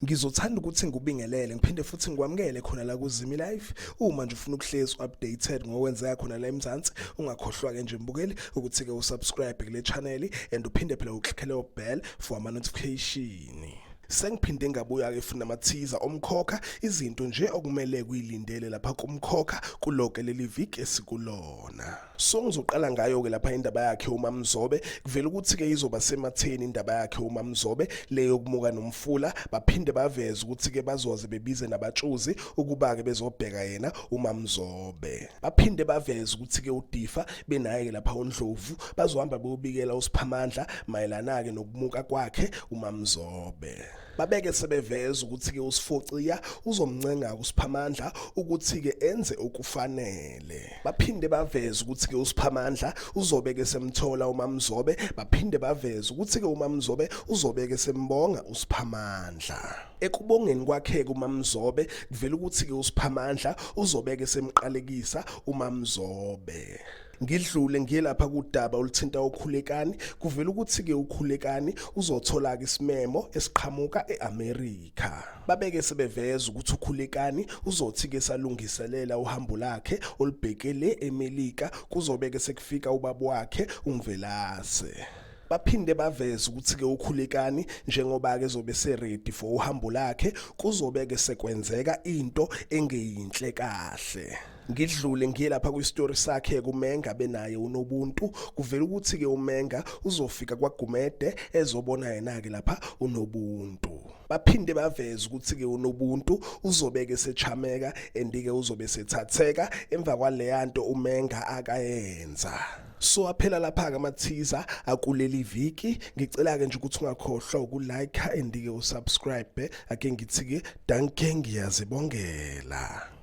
Ngizothanda ukuthi ngikubingelele ngiphinde futhi ngikwamukele khona la kuZimi Live. Uma nje ufuna ukuhlezi updated ngokwenzeka khona la eMzansi, ungakhohlwa ke nje mbukeli ukuthi ke usubscribe kule channel and uphinde phela uklikhele bell for ama notification. Sengiphinde ngabuya ke futhi namathiza omkhokha izinto nje okumele kuyilindele lapha kumkhokha kuloke leli viki esikulona. So ngizoqala ngayo ke lapha indaba yakhe uMamzobe kuvela ukuthi ke izoba sematheni indaba yakhe uMamzobe le yokumuka nomfula baphinde baveze ukuthi ke bazoze bebize nabatshuzi ukuba ke bezobheka yena uMamzobe baphinde baveze ukuthi ke uDifa benaye ke lapha uNdlovu bazohamba beyobikela uSiphamandla mayelana ke nokumuka kwakhe uMamzobe Babeke sebeveza ukuthi-ke uSifociya uzomncenga uSiphamandla ukuthi-ke enze okufanele. Baphinde baveze ukuthi-ke uSiphamandla uzobe-ke semthola uMamzobe, baphinde baveze ukuthi-ke uMamzobe uzobe-ke sembonga uSiphamandla. Ekubongeni kwakhe-ke uMamzobe kuvela ukuthi-ke uSiphamandla uzobe-ke semqalekisa uMamzobe. Ngidlule ngiye lapha kudaba oluthinta uKhulekani kuvela ukuthi-ke uKhulekani uzothola-ke isimemo esiqhamuka e-Amerika. Babeke sebeveza ukuthi uKhulekani uzothi-ke salungiselela uhambo lakhe olubheke le eMelika kuzobe-ke sekufika ubaba wakhe uMvelase. Baphinde baveza ukuthi-ke uKhulekani njengoba-ke ezobe seredi for uhambo lakhe kuzobe-ke sekwenzeka into engeyinhle kahle. Ngidlule ngiye lapha kwistory sakhe kuMenga benaye uNobuntu kuvela ukuthi ke uMenga uzofika kwaGumede ezobona yena ke lapha uNobuntu. Baphinde baveza ukuthi ke uNobuntu uzobeke sechameka andike uzobe sethatheka emva kwaleyanto uMenga akayenza. So aphela lapha ke amathiza akuleli viki ngicela ke nje ukuthi ungakhohlwa ukulike andike usubscribe ake ngithi ke danke ngiyazibongela.